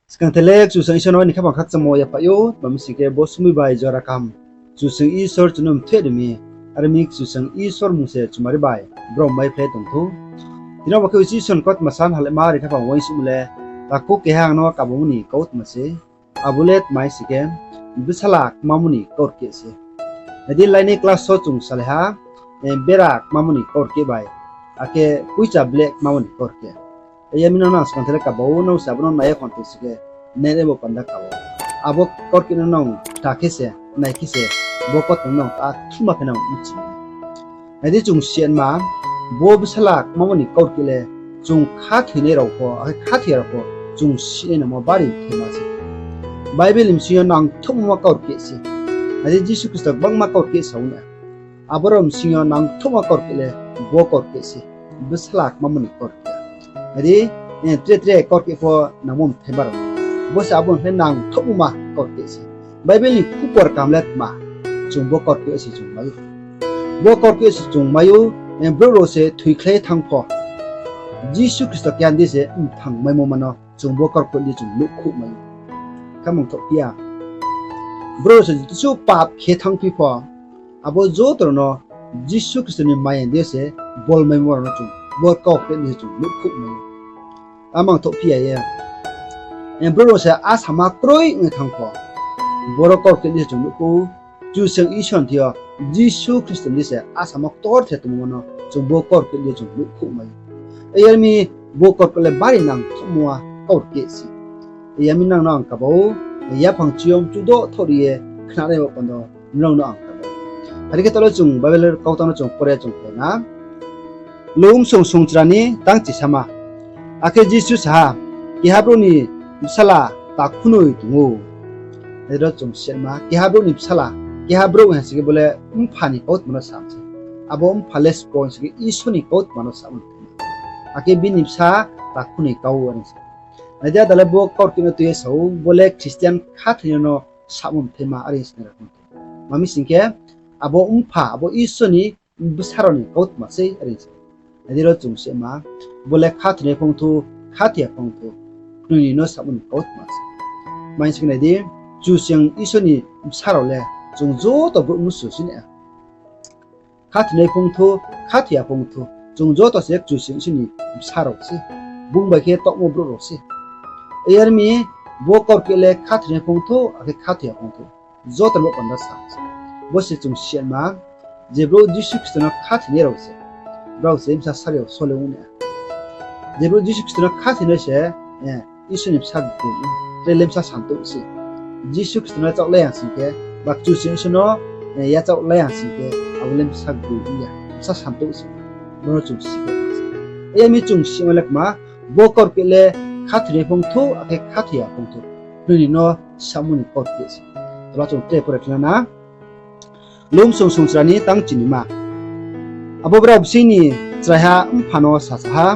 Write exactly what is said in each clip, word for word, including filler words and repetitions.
Skang the le Kchusoyang Isor no ni khaphang khakchangmo yaphaih ou, tma mi sing khe bo somoing bai jora kaham Kchusoyang Isor chung no mthoih ri mi, are ong mi Kchusoyang Isor mmung se chumari bai brom maiphlai tong thou. Tini bo khe Isor ni kautma sa halaima ri khaphang uaingsouhmo le, takhu keha ang no kabamo ni kautma se. Abo le tma mi sing khe, bsala kmamo ni kaurkeh se. Nai di, laini class wo chung salai ha, bera kmamo ni kaurkeh bai, akhe poicha bleh kmamo ni kaurkeh. Yar mi nang no ang skang the le kaba ou, nrao se abo no nai ye khon tong sing khe, nai nai bo panda kaba ou. Abo kaurkeh no nang ta khe se, nai khe se, bo kautma no nang ta thuma khe nang bchi. Nai di, chung siyanma, bo bsala kmamo ni kaurkeh le, chung khathoinai rao pho, akhe khathoiya rao pho, chung sinai nangmo bari mthaima se. Bible ni bsing yo nangthouhmo ma kaurkeh se. Nai di, Jisu Khristo gbangma kaurkeh sa ou na. Abo rao bsing yo nangthouhmo kaurkeh le bo kaurkeh se, bsala kmamo ni kaurkeh. Nai di, tre tre kaurkeh pho nangmo mthaima rao. Bo se abo ni khe nangthouhmo ma kaurkeh se. Bible ni khupor kaham le tma, chung bo kaurkeh se chung mai ou. Bo kaurkeh se chung mai ou, brouh rao se thoikhlai thanng pho, Jisu Khristo keha ni di se mthang maimo ma no chung bo kaurkeh di chung nuhkhouh mai ou. Khe mangthoh phi ya. Brouh rao se joto suh pap khe thanngphi pho, abo joto rao no Jisu Khristo ni maya ni di se bol maimo rao no chung bo kaurkeh di se chung nuhkhouh mai ou. A mangthoh phi ya ye. Brouh rao se asama kroi ong ye thanng pho, boro kaurkeh di se chung nuhkhouh ou. Kchusoyang Isor ni thing yo Jisu Khristo ni di se asama ktorther tongmo no chung bo kaurkeh di chung nuhkhouh mai ou. Yar mi bo kaurkeh le bari nangthouhmo ma kaurkeh se. Yar mi nang no ang kaba ou, yaphang chi yo mchudo thoh ri ye khnanai bo panda nrao no ang kaba ou. Are khe taoh le chung Bible kautang no chung pore chung phai na. Luk bsung sungchra ni tang chisama. Akhe Jisu sa ha, keha brouh ni bsala takhunoi tong ou. Aro chung siyanma, keha brouh ni bsala, keha brouh ha sing khe bo le mpha ni kautma no sa se. Abo mpha le sbo ha sing khe Isor ni kautma no samo mthaima. Akhe bini bsa takhunoi kau are se. Nai di, ada le bo kaurkeh no tui ye sa ou, bo le Christian khathoinai no samo mthaima are se. Tma mi sing khe, abo mpha, abo Isor ni bsa rao ni kautma sei are se. Nai di, ro chung siyanma, bo le khathoinai pho ong thou, khathoi ya pho ong thou, knoi ni no samo ni kautma se. Tma mi sing khe nai di, Kchusoyang Isor ni bsa rao le chung joto brouh mnusu sei na. Khathoinai pho ong thou, khathoi ya pho ong thou, chung joto se Kchusoyang Isor ni bsa rao sei. Bung bai khe taohmo brouh rao sei. Yar mi bo kaurkeh le khathoinai pho ong thou, akhe khathoi ya pho ong thou, joto no bo panda sa se. Bo se chung siyanma, je brouh Jisu Khristo no khathoinai rao se, brao se bsa sari yo sole ong nai. Je brouh Jisu Khristo no khathoinai se, Isor ni bsa gboing, tre le bsa santouh se. Jisu Khristo no yachaoh lai ya sing khe, ba Kchusoyang Isor no yachaoh lai ya sing khe, abo le bsa gboing ya, bsa santouh se. Bo no chung si khe, yar mi chung sima le kma, bo kaurkeh le khathoinai pho ong thou, akhe khathoi ya pho ong thou, knoi ni no samo ni kaurkeh se. Tola chung tre pore khna na. Luk bsung sungchra ni tang chinima. Abo brao bsing ni chraiha mpha no sasa ha,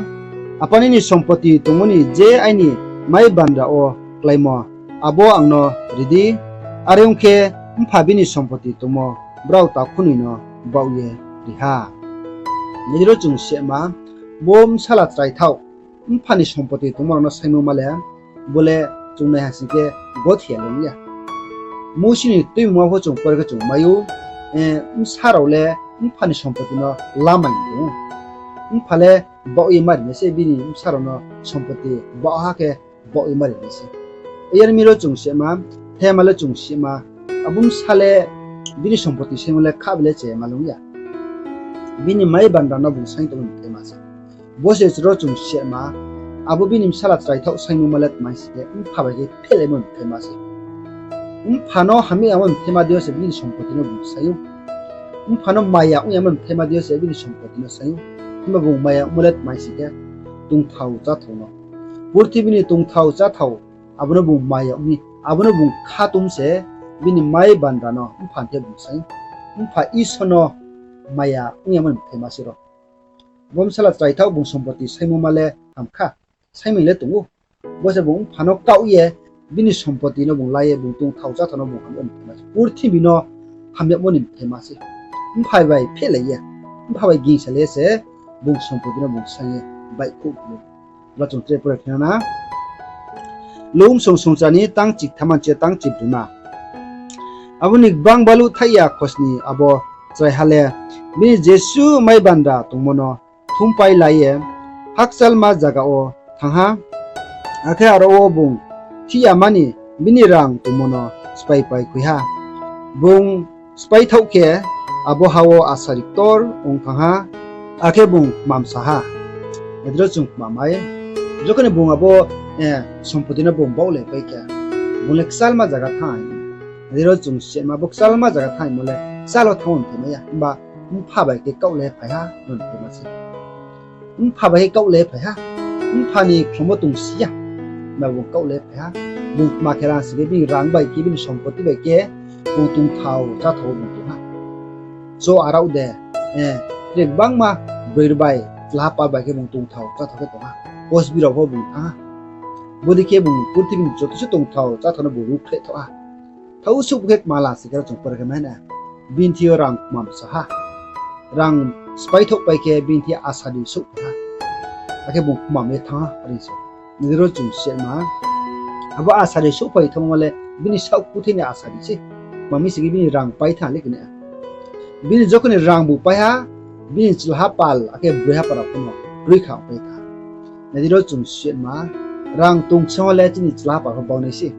Apa, nini sompoti tongmo ni je aini mai bandra wo kláimo, abo ang no ri di. Are ong khe, mpha bini sompoti tongmo brao takhunoi no baoh ye ri ha. Nai di, ro chung sema, bo bsala chraithaoh mpha ni sompoti tongmo rao no saingmo ma le, bo le chung nai ha sing khe gothe ya le ong ya. Musi ni Tuimungma pho chung pore khe chung mai ou, bsa rao le mpha ni sompoti no lamai tong ou. Mpha le baoh ye ma ri nai se, bini bsa rao no sompoti baoh ha khe baoh ye ma ri nai se. Yar mi ro chung sema, thema le chung sema, abo bsa le bini sompoti saingmo le khabi le chaya ma le ong ya. Bini mai bandra no bung saing tongmo ni mthaima se. Bo se ro chung sema, abo bini bsala chraithaoh saingmo ma le tma mi sing khe, mpha bai khe phehlaimo ni mthaima se. Mpha no hamya yamo ni mthaima dei yo se bini sompoti no bung saing ou. Mpha no maya ong yamo ni mthaima dei yo se bini sompoti no saing ou. Himba bung maya ongmo le tma mi sing khe, tongthao cháthao no, purthimbi ni tongthao cháthao, abo no bung maya ong mi, abo no bung khatung se, bini mai bandra no mpha ni khe bung saing ou. Mpha Isor no maya ong yamo ni mthaima se ro. Bo bsala chraithaoh bung sompoti saingmo ma le ham kha, saingmai le tong ou. Bo se bung mpha no kaoh ye, bini sompoti no bung la ye, bung tongthao cháthao no bung hamyamo ni mthaima se, purthimbi no hamyamo ni mthaima se. Mpha bai phehlai ye, mpha bai gingsalai ye se, bung sompoti no bung saing ye baihkhouh ou. Ba chung tre pore khna na. Lomsong songchra ni tang chitham manchi tang chibrima. Abo ni gbang baluh thaih ya khosni abo chraiha le bini jesuh mai bandra tongmo no thumpai la ye hakchalma zaga wo thanng ha. Akhe aro wo bung thih yama ni bini rang tongmo no spaipai khui ha. Bung spai thaoh khe, abo ha wo asari ktor ong thanng ha, akhe bung kmamsa ha. Nai di ro chung kmamai. Jokhon ni bung abo sompoti no bung baohlaipai khe, bung le kchalma zaga thanng. Nai di ro chung sima bo kchalma zaga thanngmo le kchal wo thanng mthaimai ya, himba mpha bai khe kaoh le phai ha, no mthaima se. Mpha bai khe kaoh le phai ha, mpha ni khlomo tongsi ya, himba bung kaoh le phai ha. Bung tma khe rang sing khe bini rang bai khe, bini sompoti bai khe bung tongthao cháthao bung tong ha. Cho arao de, tre gbangma broi rao bai, chlaha pal bai khe bung tongthao cháthao khe tong ha. Kosbi rao pho bung thanng ha. Bodei khe bung purthimbi ni joto se tongthao cháthao no bung ruhphreh thaoh ha. Thaoh suh khe kma la sing khe ro chung pore khe mai na, bini thing yo rang kmamsa ha. Rang spai thaoh pai khe bini thing yo asari souhphai ha. Akhe bung kmam ye thanng ha, are se. Nai di ro chung sima, abo asari souhphai thanngmo le bini saoh kuthai ni asari se. Kma mi sing khe bini rang pai thanng le kena. Bini jokhon ni rang bu pai ha, bini chlaha pal akhe broiha pal rao pho no kroi kha pai tha. Nai di ro chung sima, rang tong sing wo le chini chlaha pal pho bangnai se,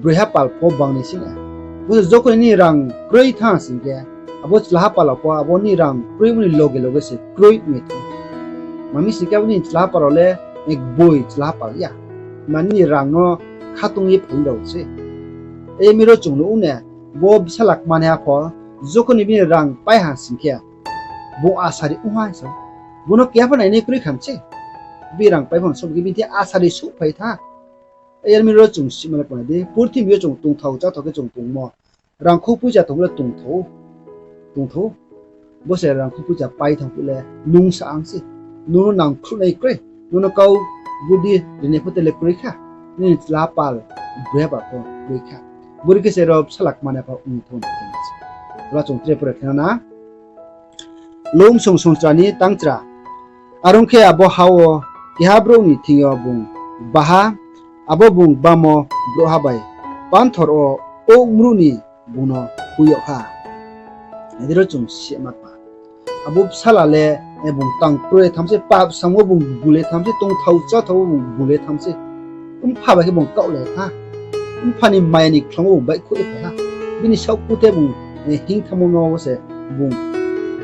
broiha pal pho bangnai se na. Bo se jokhon ni rang kroi thanng sing khe, abo chlaha pal rao pho abo ni rang kroimo ni loge loge se kroi ong ye thanng. Kma mi sing khe abo ni chlaha pal rao le gboi chlaha pal ya, mani rang no khatung ye phai rao se. Are mi ro chung nuh ou ne, bo bsala kmanaiha pho, jokhon ni bini rang pai ha sing khe, bung asari ong ha sa. Bo no keha pho nainai kroi kha mi se. Bini rang pai pho no song khe bini thing asari souhphai tha. Are mi ro chung sima le pona di, purthimbi yo chung tongthao cháthao khe chung tongmo, rangkhou poicha tongmo le tongthao, tongthao. Bo se rangkhou poicha pai thanng phuh le nung sa ang se. Nung no nang khruhnai kroi, nung no kau budi rinai pho te le kroi kha. Nini chlaha pal, broiha pal pho kroi kha. Bodei khe se ro bsala kmanaiha pho ong ye thanng se. Ro chung tre pore khe na na. Lomsong songchra ni tang chra. Are ong khe abo ha wo keha brouh ni thing yo bung ba ha, abo bung bamo brouhha bai panthor wo ouh mruh ni bung no khui yag ha. Nai di ro chung sima kma. Abo bsala le, bung tang kroi tham se, pap samung wo bung bu le tham se, tongthao cháthao wo bung bu le tham se. Mpha bai khe bung kaoh le tha. Mpha ni maya ni khlomo bung baihkhouh ye phai ha. Bini saoh kuthe bung hing thanngmo no wo se bung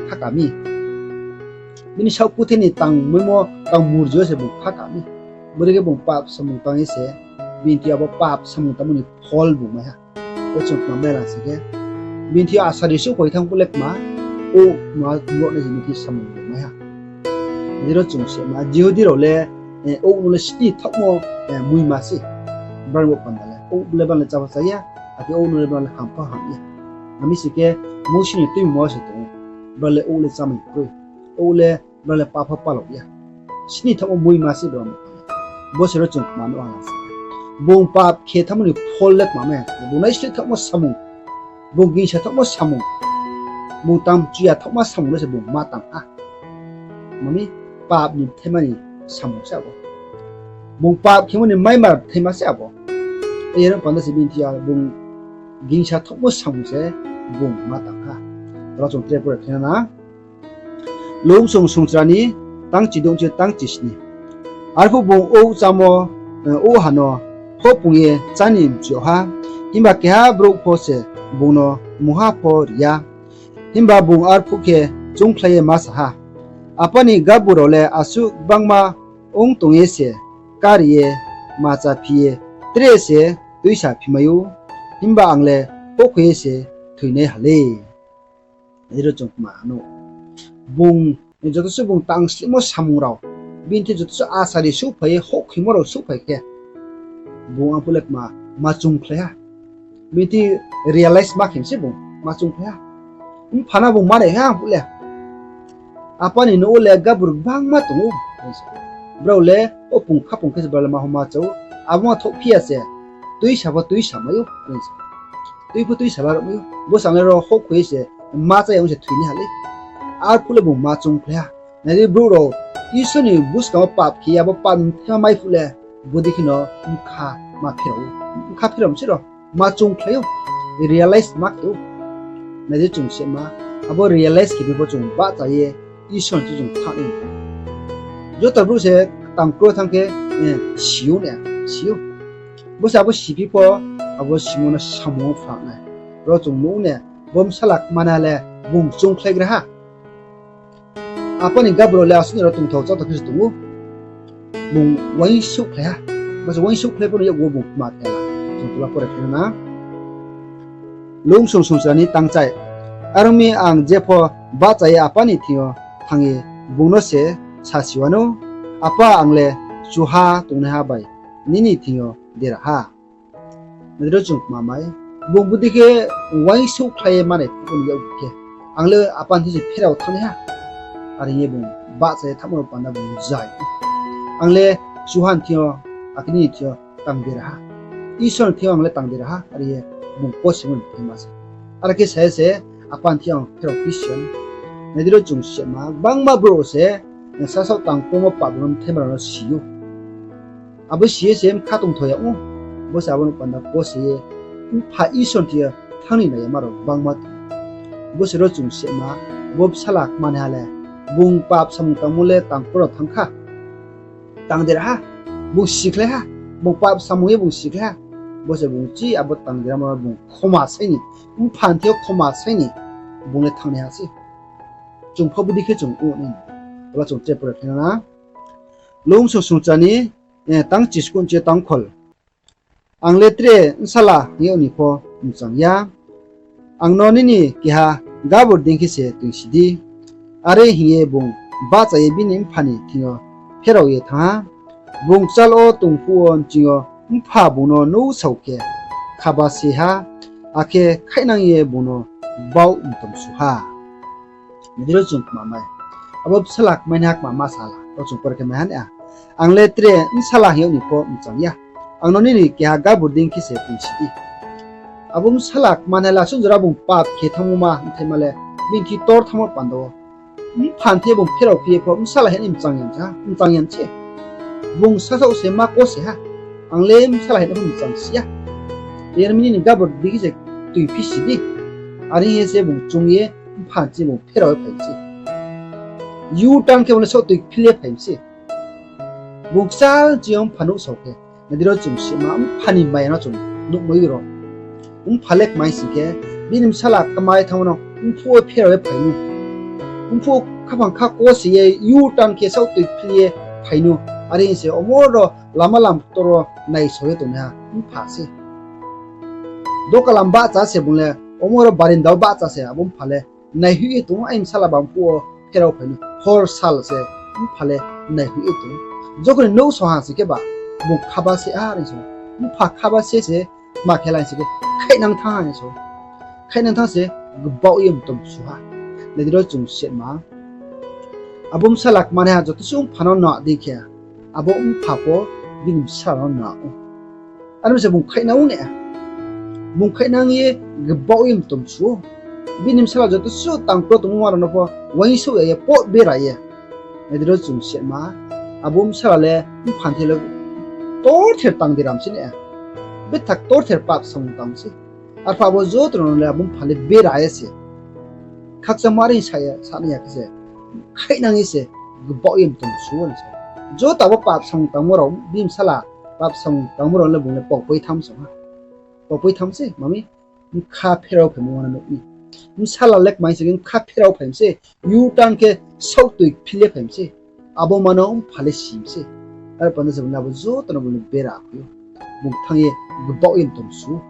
khaka mi. Bini saoh kuthe ni tang moimo tang murji yo se bung khaka mi. Bodei khe bung pap samung tang ye se, bini thing yo abo pap samung tangmo ni phol bung mai ha. Bo chung kma mela sing khe, bini thing yo asari souhphai thanng phuh le kma, ouh ma mruhnai se bini thing samung bung mai ha. Nai di ro chung sima, Jihudi rao le, ouh no le sni thaohmo muima se. Brao ni bo panda le, ouh le brao le chá pho chá ya, akhe ouh no le brao le ham pho ham ya. Ami sing khe, Mousi ni tuimungma wo se tong ou, brao le ouh le chámai kroi, ouh le brao le pap pho palao ya. Sni thaohmo muima se brao ni. Bo se ro chung kma nuh ha se, bung pap khe thanngmo ni phol le kma mai ha, bung naisleh thaohmo samung, bung gingsa thaohmo samung, bung tang chuya thaohma samung no se bung ma tang ha. Mami, pap ni bthaima ni samung se abo. Bung pap khemo ni maimar bthaima se abo. Are ong panda se bini thing yo bung gingsa thaohmo samung se bung ma tang ha. Ro chung tre pore khe na na. Lomsong songchra ni tang chidouh chi tang chisni. Arphuh bung ouh chámo, ouh ha no houhpung ye chá ni mchu yag ha. Himba keha brouh pho se bung no mungha pho ri ya. Himba bung arphuh khe choungkhlai ye ma sa ha, Apa ni gabu rao le asuh gbangma ong tong ye se, kari ye, ma cháphi ye, tre se tuisa phimai ou, himba ang le houhkhoi ye se thoinaiha le. Aro chung kma no, bung joto se bung tangslehmo samung rao, bini thing joto se asari souhphai ye houhkhoimo rao souhphai khe, bung arphuh le kma ma choungkhlai ha. Bini thing realize ma khe se bung ma choungkhlai ha. Mpha no bung ma nai ha arphuh le. Apa ni nouh wo le gabur gbangma tong ou. Brao le o pung khapung khe se brao le ma homa chá ou. Abo ma thouh phi ya se, tuisa pho tuisa mai ou. Tui pho tuisa la rao mai ou. Bo se ang le ro houhkhoi ye se ma chá ya ong se thoinaiha le. Arphuh le bung ma choungkhlai ha. Nai di brouh rao Isor ni buskang wo pap khe ye abo pap ni bthaima mai phuh le, bodei kheno bkha ma pherao ou. Bkha pherao mi se ro, ma choungkhlai ou, realize ma khe ou. Nai di chung sima, abo realize khe phi pho chung bahcha ye Isor ni thing chung thanng nai. Joto brouh se tang kro thanng khe, si ou na, si ou. Bo se abo si phi pho, abo simo no samung wo phrang nai. Ro chung nuh ou na, bo bsala kmanaiha le bung choungkhlaigra ha. Apa ni gabro le asuh ni ro tongthao cháthao khe se tong ou. Bung uaingsouhkhlai ha. Bo se uaingsouhkhlai pho no yakgu bung kma khe la. Chung tola pore khe na. Longsong songchra ni tangchai. Are ong mi, ang jepho bahcha ye apa ni thing yo thanng ye bung no se sasi wanou, Apa, ang le kchuha tongnaiha bai nini thing yo dera ha. Nai di ro chung kma mai. Bung bodei khe uaingsouhkhlai ye manai phuh ni yak khe, ang le apa ni thing se pherao thanngnaiha. Are hing ye bung bahcha ye thanngmo no panda bung zai. Ang le kchuha ni thing yo, akhe nini thing yo tang dera ha. Isor ni thing yo ang le tang dera ha, are ye bung kosimo ni thema se. Are khe sa ye se, apa ni thing yo ang pherao phi si ya. Nai di ro chung sima, gbangma brouh se, sasaoh tang kromo pap rao no mthema rao no si ou. Abo si ye se bkha tongthao ya ou. Bo se abo no panda kose ye, Mpha Isor ni thing yo thanng ni nai ya ma rao gbangma tong. Bo se ro chung sima, bo bsala kmanaiha le, bung pap samung tangmo le tang kro rao thanng kha. Tang dera ha, bung sikhlai ha, bung pap samung ye bung sikhlai ha. Bo se bung chi abo tang deramo no bung khoma sai ni, Mpha ni thing yo khoma sai ni, bung le thanngnaiha se. Chung pho bodei khe chung ong nai. Tola chung tre pore khe na. Longsong songchra ni, tang chiskuh chi tang khol. Ang le tre bsala hing yag ni pho mchang ya. Ang no nini keha gabur dei khe se toingsi di. Are hing ye bung bahcha ye bini mpha ni thing yo pherao ye thanng ha. Bung kchal wo tong phuh wo nching yo mpha bung no nuhsao khe khaba se ha, akhe khaihnang ye bung no baoh mtom su ha. Nai di ro chung kma mai. Abo bsala kmanaiha kma ma sala, ro chung pore khe mai ha na. Ang le tre bsala hing yag ni pho mchang ya. Ang no nini keha gabur dei khe se toingsi di. Abo bsala kmanaiha le asuh jora bung pap khe thanngmo ma, mthaima le bini thing tor thanngmo panda wo. Mpha ni thing yo bung pherao phi ye pho bsala hing ni mchang ya se. Bung sasaoh se ma kose ha. Ang le bsala hing ni pho mchang si ya. Yar mi nini gabur dei khe se toingphi si di. Are hing ye se bung choung ye mpha ni thing yo bung pherao ye phai mi se. U-turn khe bung le saoh toingphil ye phai mi se. Bung kchal ching yo mpha nuhsao khe, nai di ro chung sima mpha ni maya no chung nuhmai ro. Mpha le kmai sing khe, bini bsala kmai thanngmo no mphuh wo pherao ye phai nu. Mphuh khaphang kha kose ye U-turn khe saoh toingphil ye phai nu. Are hing se omo ro lama lam ktor wo naisao ye tongnaiha mpha se. Dokalam bahcha se bung le, omo ro barinda wo bahcha se abo mpha le naihoih ye tong ou, aini bsala ba mphuh wo pherao phai nu, hor sal se mpha le naihoih ye tong ou. Jokhon ni nouh so ha sing khe ba, bung khaba se, are so, mpha khaba se se, ma khe lai sing khe, khaihnang thanng ha so, khaihnang thanng se, gbaoh ye mtom su ha. Nai di ro chung sima, abo bsala kmanaiha joto suh mpha no na dei khe, abo mpha pho bini bsala no na ou. Are mi se bung khaihnang ou ne. Bung khaihnang ye gbaoh ye mtom su ou. Bini bsala joto suh tang kro tongmo ma rao no pho uaingsouh ya ye poh bera ye. Nai di ro chung sima, abo bsala le mpha ni thing yo le torther tang dera mi se ne. Bethak torther pap samung tang mi se. Arphuh abo joto no le abo mpha le bera ye se. Khakchangma are sa ya, sa nai ya khe se, khaihnang ye se, gbaoh ye mtom su ou ni se. Joto abo pap samung tangmo rao, bini bsala pap samung tangmo rao le bung le paupoi tham se ha. Paupoi tham se, ma mi, bkha pherao phaimo ma no nuh mi. Bsala le kmai sing khe bkha pherao phai mi se, U-turn khe saoh toingphil ye phai mi se. Abo ma no mpha le si mi se. Are panda se bung le abo joto no bung le bera khui ou. Bung thanng ye gbaoh ye mtom su ou.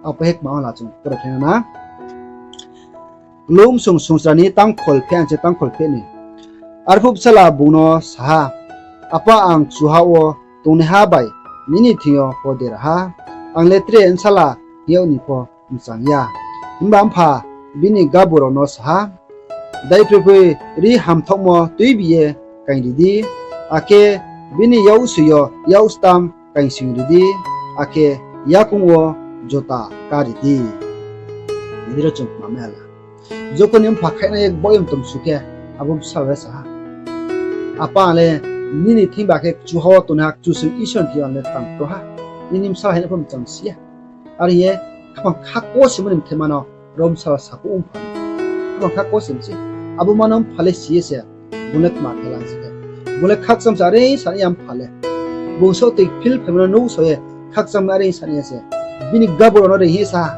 Abo he kma la chung pore khe na. Lomsong songchra ni tang kholpheh, ang se tang kholpheh ni. Arphuh bsala bung no sa ha, Apa, ang kchuha wo tongnaiha bai nini thing yo pho dera ha. Ang le tre bsala hing yag ni pho mchang ya. Himba mpha bini gabur rao no sa ha, Daiphroiphroi ri hamthaohmo tuibi ye kaingri di, akhe bini yaksoi yo yakstam kaingsoingri di, akhe yakoung wo jota kári di. Nai di ro chung kma mai ha la. Jokhon ni mpha khaihnang ye gbaoh ye mtom su khe, abo bsala le sa ha, Apa, ang le nini thing ba khe kchuha wo tongnaiha Kchusoyang Isor ni thing yo ang le tang kro ha. nini bsala hai no pho mchang si ya. Are hing ye khaphang kha kosimo ni mthaima no ro bsala sakhouh ongpha. Khaphang kha kosimo se. Abo ma no mpha le si ye se, bung le kma khe la se khe. Bung le khakchang se are sa nai ya mpha le. Bung saohtoi feel phaimo no nuhsao ye, khakchang are sa nai ya se. Bini gabur rao no reing ye sa ha.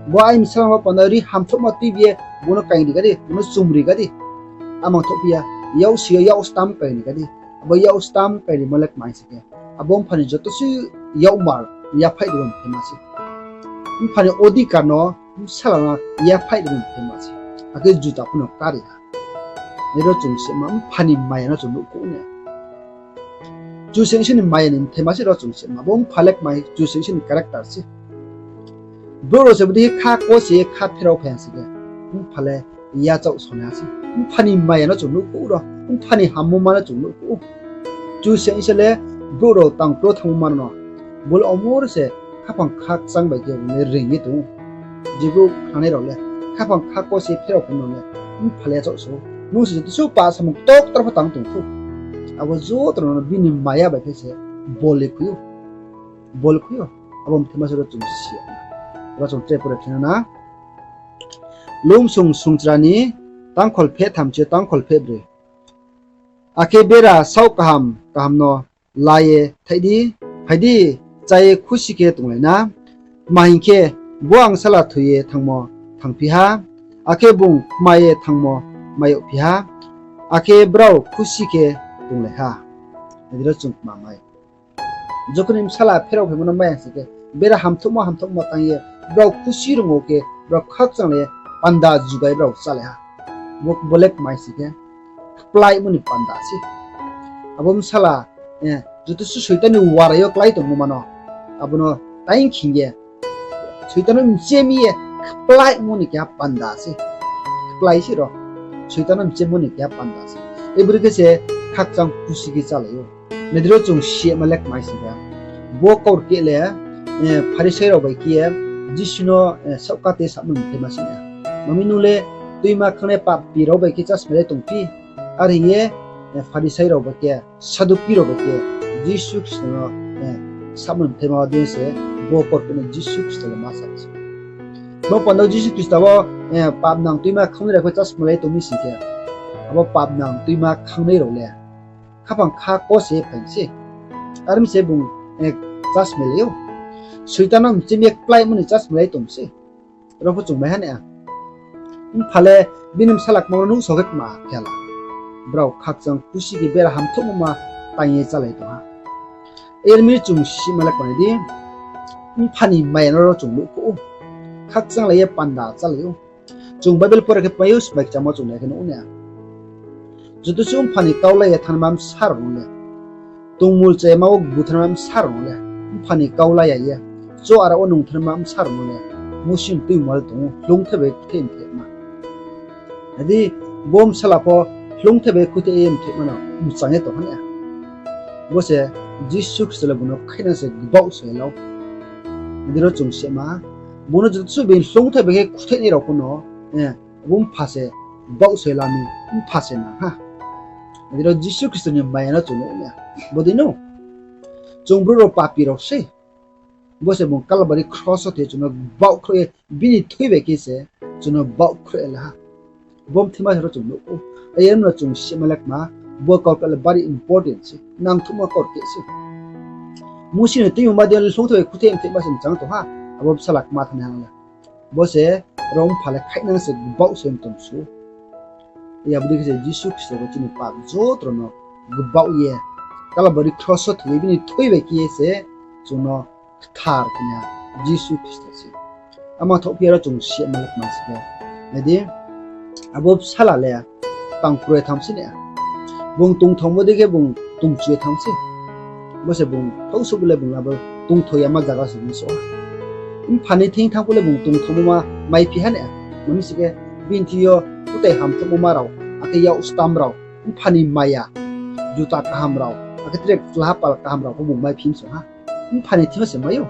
Bo aini bsala wo panda ri hamthouhma tuibi ye, bung no kaing ri ga di, bung no chumri ga di. Amang thohphi ya, yak si yo yak stam kaing ri ga di. Abo yak stam kaing rimo le kma se khe, abo mpha ni joto se yakmar yaphaih rimo mthaima se. Mpha ni odhikar no bsala no yaphaih rimo mthaima se. Akhe juta pho no kari ha. Nai ro chung sima mpha ni maya no chung nuhkhouh na. Kchusoyang Isor ni maya ni mthaima se ro chung sima. Bo mpha le kma Kchusoyang Isor ni character se. Brouh rao se bodei khe kha kose kha pherao phai ha se khe, mpha le yachaoh sonai ha se. Mpha ni maya no chung nuhkhouh ro, mpha ni hammo ma no chung nuhkhouh ou. Kchusoyang Isor le brouh rao tang kro thanngmo ma no, bo le omor se khaphang khakchang bai khe bung le reing ye tong ou. Je brouh khnanai rao le, khaphang kha kose pherao phai no le, mpha le yachaoh so. Nung se joto suh pah samung ktoktar pho tang tong thou, abo joto no bini maya bai khe se bol khui ou. Bol khui ou. Abo mthaima se ro chung si ya. Ro chung tre pore khna na. Lomsong songchra ni tangkhol pheh tham chi tangkhol pheh broi. Akhe bera saoh kaham kaham no la ye thaih di, phai di, chá ye khusi khe tonglai na. Tma hing khe, bo angsala thoi ye thanngmo thangphi ha, akhe bung kma ye thanngmo mai yagphi ha, akhe brao khusi khe tonglai ha. Nai di ro chung kma mai. Jokhon ni bsala pherao phaimo no mai ya se khe, bera hamthouhmo hamthouhmo tang ye, brao khusi rung ou khe, brao khakchang le panda jugai brao chálai ha. Bo, bo le kma se khe, kplaimo ni panda se. Abo bsala, joto suh Soitan ni warai yo klái tongmo ma no, abo no taing khing ye, Soitan no mchemi ye kplaimo ni keha panda se. Kplai se ro. Soitan no mchemo ni keha panda se. Ebri khe se khakchang khusi khe chálai ou. Nai di ro chung sima le kma se khe, bo kaurkeh le, Pharisai rao bai khe ye Jisu no saohkate samo ni mthaima se na. Mami nung le tuima khangnai papi rao bai khe chásmai le tongphi? Are hing ye Pharisai rao bai khe, Saduki rao bai khe Jisu Khristo no samo ni mthaima dei se bo kaurkeh no Jisu Khristo le ma sa se. Bo panda wo Jisu Khristo bo pap nang tuima khangnai rao khe chásmai le tong mi sing khe, abo pap nang tuima khangnai rao le khaphang kha kose phai se. Are mi se bung chásmai lai ou. Soitan no mchemi ye kplaimo ni chásmai lai tong se. Ro pho chung mai ha na. Mpha le bini bsala kma no nuhsao khe kma khe la. Brao khakchang khusi khe bera hamthouhmo ma tang ye chálai tong ha. Ermi chung sima le kma nai di. Mpha ni maya no ro chung nuhkhouh ou. Khakchang lai ye panda chálai ou. Chung Bible pore khe mai ou, smai kchamo chung nai khe nuh ou na. Joto suh mpha ni kau la ye thanngnaima bsa rao no le, tongmul chayama wo bu thanngnaima bsa rao no le, mpha ni kau la ya ye, cho ara wo nung thanngnaima bsa rao no le, Musi ni tuimungma le tong ou, hloungthai bai khutheh mthehma. Adi, bo bsala pho hloungthai bai khutheh ye mthehma no mchang ye tong ha na. Bo se Jisu Khristo le bung no khainang se gbaoh soi la ou. Adi ro chung sima, bung no joto suh bini hloungthai bai khe khutheh nai rao pho no, bo mpha se gbaoh soi la mi, mpha se nang ha. Adi ro Jisu Khristo ni maya no chung nuh na. Bodei no, chung brouh rao papi rao se. Bo se bung Kalbari kros wo thoi ye chung no gbaoh khroh ye, bini thui bai khe se chung no gbaoh khroh ye la ha. Bo mthaima se ro chung nuh ou. Are no chung sima le kma, bo kaurkeh le bari important se, nangthouhma kaurkeh se. Musi ni tuimungma dei yo le hloungthai bai khutheh mthehma se mchang tong ha, abo bsala kma thanng nai ha le. Bo se ro mpha le khainang se gbaoh soi mtong su. Abo dei khe se Jisu Khristo bo chini pap joto rao no gbaoh ye, Kalbari kros wo thoi ye bini thui bai khe ye se chung no kthar khe nai ha Jisu Khristo se. Ama thohphi ya ro chung sima le kma se khe, nai di, abo bsala le tang kroi tham se na. Bung tongthaomo dei khe bung tongchu ye tham se. Bo se bung thaohsuh bo le bung abo tongthao yama zaga se bung so ha. Mpha ni thing thanng pho le bung tongthaomo ma maiphi ha na. Mami se khe bini thing yo kutai hamthouhmo ma rao, akhe yak stam rao, mpha ni maya, juta kaham rao, akhe tre chlahapal kaham rao pho bung maiphi msong ha. Mpha ni thing yo se mai ou.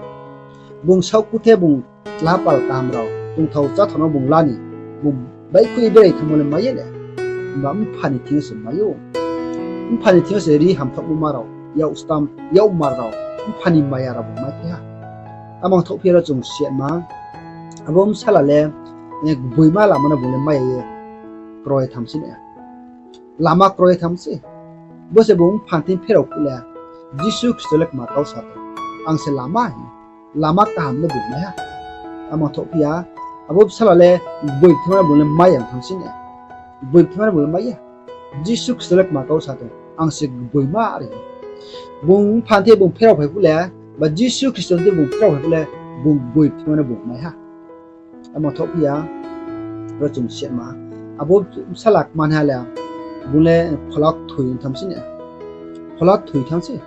Bung saoh kuthe bung chlahapal kaham rao, tongthao cháthao no bung la ni, bung baihkhouh ye berai thanngmo le mai ya le. Himba mpha ni thing yo se mai ou. Mpha ni thing yo se ri hamthaohmo ma rao, yak stam, yakmar rao, mpha ni maya rao bung maiphi ha. Amang thohphi ya ro chung siatma, abo bsala le, eh, gboima lama no bung le mai ya ye kroi tham se na. Lama kroi tham se. Bo se bung mpha thing pherao phuh le, Jisu Khristo le kma kau sa tong, ang se lama hing. Lama kaham no bung mai ha. Amang thohphi ya, abo bsala le gboima no bung le mai ya tham se na. Gboima no bung le mai ya. Jisu Khristo le kma kau sa tong, ang se gboima are. Bung mpha thing bung pherao phai phuh le, ba Jisu Khristo thing bung pherao phai phuh le, bung gboima no bung mai ha. Amang thohphi ya, ro chung siatma, abo bsala kmanaiha le, bung le phola kthoi tham se na. Phola kthoi tham se.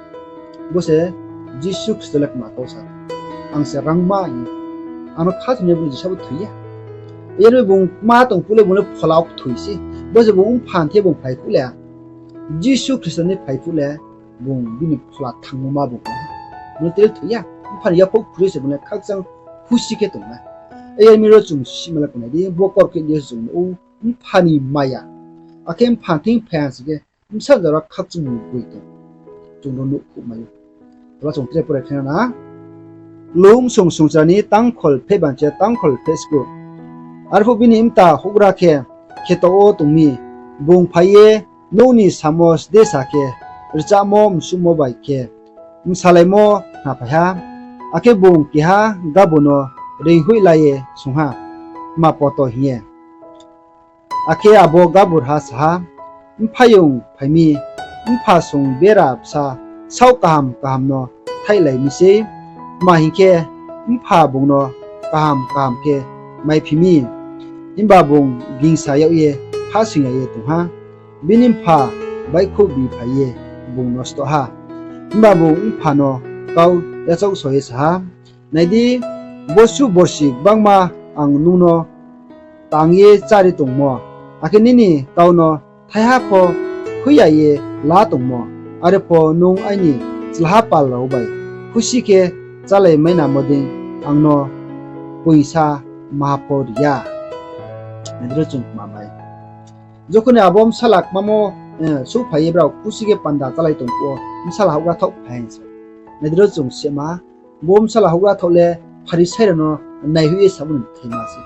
Bo se Jisu Khristo le kma kau sa, ang se rangma hing. Ang no khathoinai bung jesa bo thoi ya. Yar mi bung kma tong phuh le bung le phola kthoi se. Bo se bung mpha thing bung phai phuh le, Jisu Khristo ni phai phuh le, bung bini phola thangmo ma bung. Bung le tre thoi ya. Mpha ni yaphaih khui se bung le khakchang khusi khe tong nai. Yar mi ro chung sima le khnai di, bo kor khe di chung ou, mpha ni maya. Akhe mpha thing phai ha sing khe, bsa jora khakchang ni boi tong. Chung no nuhkhouh mai ou. Tla chung tre pore khe na. Lum song songchar ni tangkhol phe bangche tangkhol phe sku. Arphuh bini mta houhgra khe, kheto wo tong mi, bung phai ye nouh ni samo sdesa khe, rchahmo msuhmo bai khe, bsalaimo khnaphai ha. Akhe bung keha gabur no reinghoih la ye swunng ha, Tma poto? hing ye. Akhe abo gaburha sa ha, Mphaiyong phai mi, mpha song bera bsa saoh kaham kaham no thaihlai mi sei, tma hing khe, mpha bung no kaham kaham khe maiphi mi. Himba bung gingsa yag ye hahsoing ya ye tong ha. Bini mpha baihkhouh bi phai ye bung nosto ha. Himba bung mpha no kau yachaohso ye sa ha, Nai di, bosuh borsi gbangma ang nung no tang ye chári tongmo, akhe nini kau no thaiha pho hoih ya ye la tongmo, are pho nung aini chlaha pal rao bai khusi khe chálai mainamo dei ang no poisa maha pho ri ya. Nai di ro chung kma mai. Jokhon ni abo bsala kmamo, eh, souhphai ye brao khusi khe panda chálai tong phuh wo, bsala houhgra thaoh phai ha se. Nai di ro chung sema, bo bsala houhgra thaoh le Pharisai rao no naihoih ye samo ni bthaima se.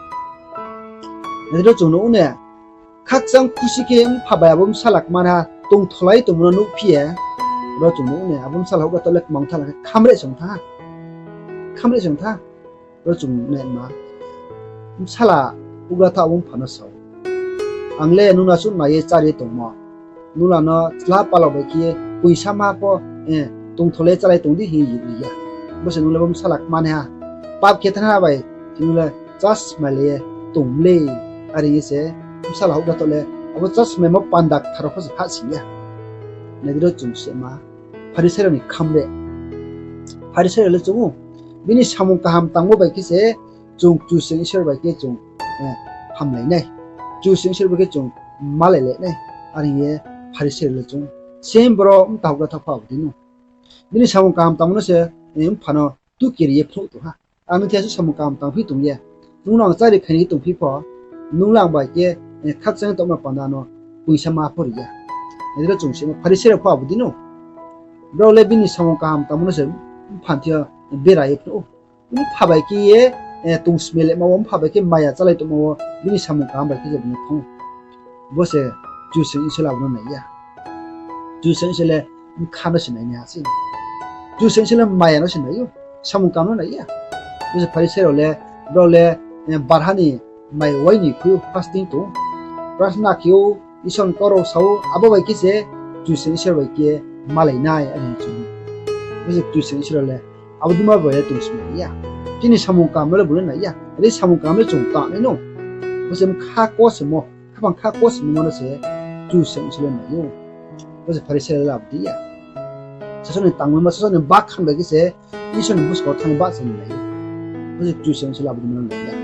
Nai di ro chung nuh ou ne, khakchang khusi khe mpha bai abo bsala kmanaiha tongtholai tongmo no nuhphi ye, ro chung nuh ou ne, abo bsala houhgra thaoh le kmang thala khe khamre song tha. Khamre song tha. Ro chung naima, bsala houhgra thaoh abo mpha no sa ou, Ang le nung no asuh nai ye chári tongmo, nung le ano chla pal rao bai khe ye poisa maha pho, eh, tongtholai chálai tong di hing ye ri ya. Bo se nung le bo bsala kmanaiha, pap khe thanngha bai khe nung le chasmailai ye tong mlei, are hing ye se bsala houhgra thaoh le abo chasmaimo panda kthar rao pho se hahsoing ya. Nai di ro chung sema, Pharisai rao ni khamre. Pharisai rao le chung ou, bini samung kaham tangmo bai khe se chung Kchusoyang Isor bai khe chung, eh, hamlai nai. Kchusoyang Isor bai khe chung malai le nai. Are hing ye Pharisai rao le chung ou. Same boro mta houhgra thaoh pho abo dei no. Bini samung kaham tangmo no se, eh, mpha no tukeri ye phnuh tong ha. Ang nung thaiha suh samung kaham tangphi tong ye, nung no ang chári khaini tongphi pho, nung le ang bai khe, eh, khakchang tongma panda no poisa maha pho ri ya. Nai di ro chung sema, Pharisai rao pho abo dei no. Brao le bini samung kaham tangmo no se mpha thing yo bera ye phnuh ou. Mpha bai khe ye, eh, tongsmai lema wo, mpha bai khe maya chálai tongma wo, bini samung kaham bai khe je bung no thanng ou. Bo se Kchusoyang Isor le abo no nai ya. Kchusoyang Isor le bkha no se nai nai ha sei. Kchusoyang Isor le maya no se nai ou, samung kaham no nai ya. Bo se Pharisai rao le, brao le, eh, barha ni mai wai ni khui ou fasting tong ou, prarthana khe ou, Isor ni kau rao sa ou, abo bai khe se Kchusoyang Isor bai khe malai nai are hing chung ou. Bo se Kchusoyang Isor le abo dei ma bai le tongsmai ya. Chini samung kaham no le bung le nai ya. Are samung kaham le chung tangnai no. Bo se bkha kosemo, khaphang kha kosemo ma no se Kchusoyang Isor le nai ou. Bo se Pharisai le abo dei ya. Sasaoh ni tangmaima, sasaoh ni bakhan bai khe se Isor ni buskang wo thanng ye bahcha ni nai ou. Bo se Kchusoyang Isor le abo dei ma no nai ya.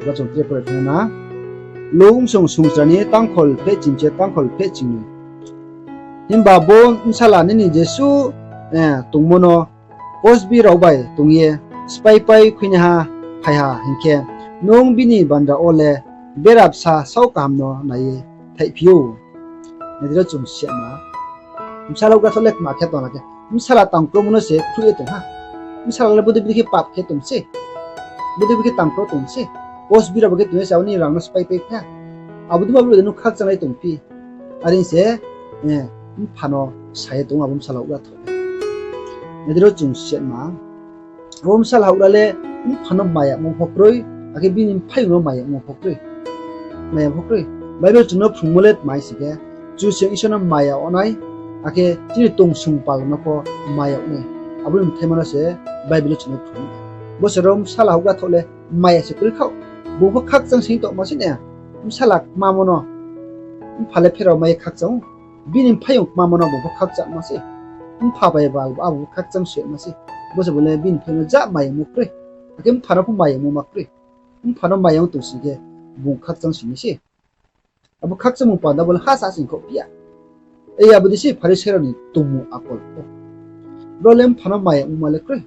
Ro chung tre pore khe na. Luk bsong songchar ni tangkhol pheh chingchi, tangkhol pheh chingnoi. Himba bo bsala nini jesuh, eh, tongmo no kosbi rao bai tong ye spaipai khuinaiha phai ha hing khe, nung bini bandra wo le bera bsa saoh kaham no nai ye thaihphi ou. Nai di ro chung sema, bsala houhgra thaoh le kma khe tong la khe, bsala tangkromo no se khruh ye tong ha. Bsala le bodei bodei khe pap khe tong se, bodei bodei khe tangkro tong se, kosbira bo khe tong se, abo ni rang no spái pai kha. Abo dei ma brouh de nung khakchanglai tongphi. Are se, mpha no sa ye tong abo bsala houhgra thoh le. Nai di ro chung siatma, abo bsala houhgra le mpha no mayamo pho kroi, akhe bini mphaiyong no mayamo pho kroi. Mayamo pho kroi. Bible chung no phrungmo le tma hing si khe, Kchusoyang Isor no maya ong nai, akhe chini tongsong pal no pho maya ong nai. Abo ni bthaima no se Bible wo chung no phrung ou. Bo se ro bsala houhgra thoh le maya se kroi khaoh. Bung pho khakchang sing tongma se na. Bsala kmamo no mpha le pherao mai ye khakchang ou. Bini mphaiyong kmamo no bung pho khakchangma se. Mpha bai bal abo khakchang se ma se. Bo se bo le bini mphaiyong no ja mayamo kroi. Akhe mpha no pho mayamo ma kroi. Mpha no mayamo tong sing khe bung khakchang sing nai se. Abo khakchangmung panda bo le ha sa sing khaoh phi ya. Ei abo dei se Pharisai rao ni tongmung akol pho. Brao le mpha no mayamo ma le kroi.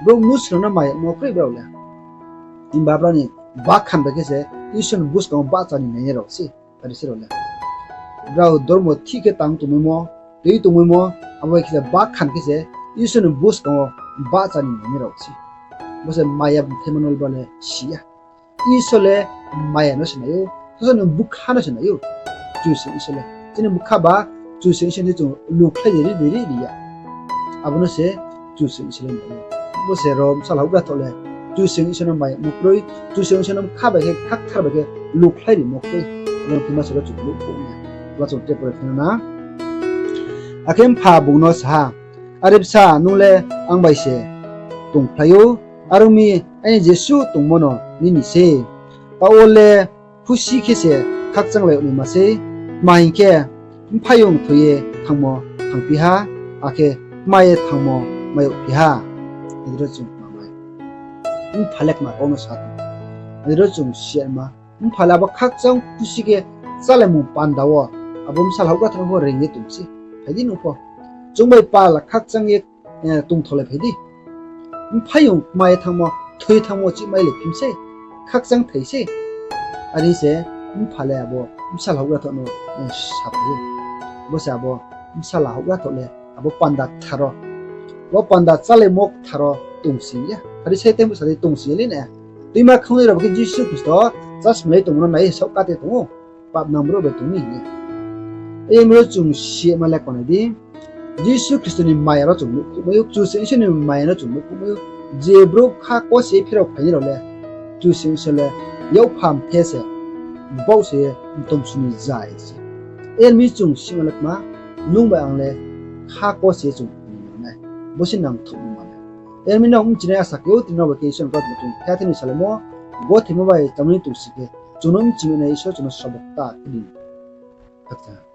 Brao mnusu rao no mayamo kroi brao le. Himba brao ni bakhan bai khe se Isor ni buskang wo bahcha ni nainai rao se Pharisai rao le. Brao dormo thih khe tang tongmaimo, tui tongmaimo, abo bai khe se bakhan khe se Isor ni buskang wo bahcha ni nainai rao se. Bo se maya bthaima no le brao le si ya. Isor le maya no se nai ou, Isor ni bkha no se nai ou. Kchusoyang Isor le chini bkha ba, Kchusoyang Isor ni chung lukhlai ri ri ri ya. Abo no se Kchusoyang Isor le nai ou. Bo se ro bsala houhgra thoh le Kchusoyang Isor no mayamo kroi, Kchusoyang Isor no bkha bai khe, khakthar bai khe lukhlai rimo kroi. Abo no khe ma se ro chung nuh khouh nai. Abo chung tre pore khe na. Akhe mpha bung no sa ha, Are bsa, nung le ang bai se tongphlai ou, are ong mi aini jesuh tongmo no nini sei. Taoh wo le khusi khe se khakchanglai yag naima sei, tma hing khe, mphaiyong thoi ye thanngmo thanngphi ha, akhe kma ye thanngmo kma yagphi ha. Nai di ro chung kma mai. Mpha le kma kau no sa tong. Nai di ro chung siatma, mpha le abo khakchang khusi khe chálaimung panda wo abo bsala houhgra thoh no pho reing ye tong se. Phai di nung pho. Chung bai pal khakchang ye tongtholai phai di. Mphaiyong kma ye thanngmo, thoi thanngmo chih mailai phim sei, khakchang thai sei. Are se mpha le abo bsala houhgra thoh no saphai ou. Bo se abo bsala houhgra thoh le abo panda kthar wo, bo panda chálaimo kthar wo tongsi ya. Pharisai tei bsa dei tongsi ya le na. Tuima khangnoi rao bo khe Jisu Khristo chasmilai tongmo no nai ye saoh kate tong ou. Pap nang brouh bai tong mi hing ye. Are ong mi ro chung siatma le kma nai di. Jisu Khristo ni maya no chung nuhkhouhmai ou, Kchusoyang Isor ni maya no chung nuhkhouhmai ou. Je brouh kha kose pherao phainai rao le, Kchusoyang Isor le yakpha mthe se, baoh se, mtomsu ni zai se. Are ong mi chung siatma le kma, nung bai ang le kha kose chung phainai nai. Bo se nangthouh nma le. Are ong mi nrao bchinai asa khe ou, tini nrao bai khe Isor ni kautma chung khe thini salaimo, gothaimo bai tangmani tongsi khe, chung no bchimai nai Isor chung no srobo kta khe di. Khakchang.